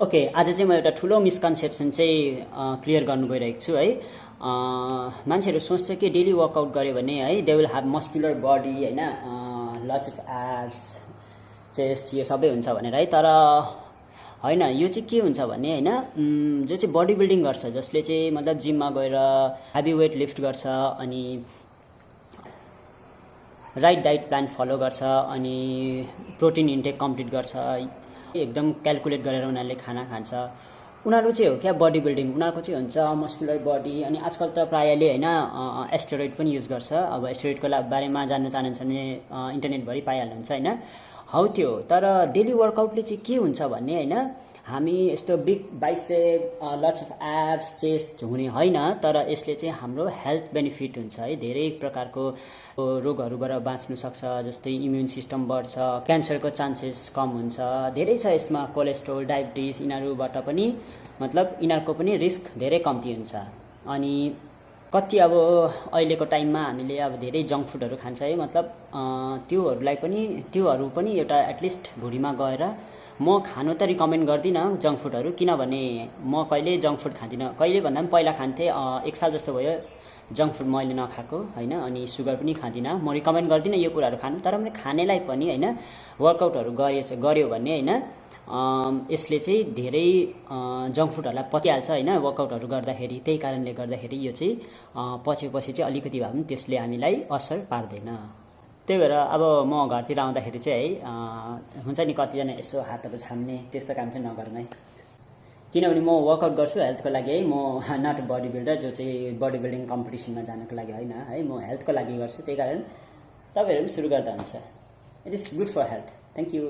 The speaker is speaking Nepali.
ओके, आज चाहिँ म एउटा ठुलो मिसकन्सेप्सन चाहिँ क्लियर गर्नु गइरहेको छु है। मान्छेहरू सोच्छ कि डेली वर्कआउट गऱ्यो भने है they will have muscular body होइन, लट्स अफ एब्स, चेस्ट, यो सबै हुन्छ भनेर है। तर होइन, यो चाहिँ के हुन्छ भने होइन, जो चाहिँ बडी बिल्डिङ गर्छ, जसले चाहिँ मतलब जिममा गएर हेभी वेट लिफ्ट गर्छ अनि राइट डाइट प्लान फलो गर्छ अनि प्रोटिन इन्टेक कम्प्लिट गर्छ, एकदम क्यालकुलेट गरेर उनीहरूले खाना खान्छ, उनीहरू चाहिँ हो क्या बडी बिल्डिङ। उनीहरूको चाहिँ हुन्छ मस्कुलर बडी। अनि आजकल त प्रायःले होइन एस्टेरोइड पनि युज गर्छ। अब एस्टेरोइडको बारेमा जान्न चाहनुहुन्छ भने इन्टरनेटभरि पाइहाल्नुहुन्छ होइन, हौ त्यो। तर डेली वर्कआउटले चाहिँ के हुन्छ भने होइन, हामी यस्तो big bicep, lots of abs, chest हुने होइन, तर यसले चाहिँ हाम्रो हेल्थ बेनिफिट हुन्छ है। धेरै प्रकारको रोगहरूबाट बाँच्नु सक्छ, जस्तै इम्युन सिस्टम बढ्छ, क्यान्सरको चान्सेस कम हुन्छ, धेरै छ यसमा। कोलेस्ट्रोल, डायबिटिज, यिनीहरूबाट पनि मतलब यिनीहरूको पनि रिस्क धेरै कम्ती हुन्छ। अनि कति अब अहिलेको टाइममा हामीले अब धेरै जङ्क फुडहरू खान्छ है, मतलब त्योहरू पनि एउटा एटलिस्ट भुँडीमा गएर म खानु त रिकमेन्ड गर्दिनँ जङ्क फुडहरू, किनभने म कहिले जङ्क फुड खाँदिनँ। कहिले भन्दा पनि पहिला खान्थेँ, 1 साल जस्तो भयो जङ्क फुड मैले नखाएको होइन, अनि सुगर पनि खाँदिनँ। म रिकमेन्ड गर्दिनँ यो कुराहरू खानु, तर मैले खानेलाई पनि होइन वर्कआउटहरू गऱ्यो भने होइन यसले चाहिँ धेरै जङ्क फुडहरूलाई पचिहाल्छ होइन वर्कआउटहरू गर्दाखेरि। त्यही कारणले गर्दाखेरि यो चाहिँ पछि चाहिँ अलिकति भए पनि त्यसले हामीलाई असर पार्दैन। त्यही भएर अब म घरतिर आउँदाखेरि चाहिँ है हुन्छ नि कतिजना यसो हातहरू छाम्ने, त्यस्तो काम चाहिँ नगर्नु है। किनभने म वर्कआउट गर्छु हेल्थको लागि है, म नट बडी बिल्डर जो चाहिँ बडी बिल्डिङ कम्पिटिसनमा जानको लागि होइन है, म हेल्थको लागि गर्छु। त्यही कारण तपाईँहरू पनि सुरु गर्दा हुन्छ। It is good for health. Thank you.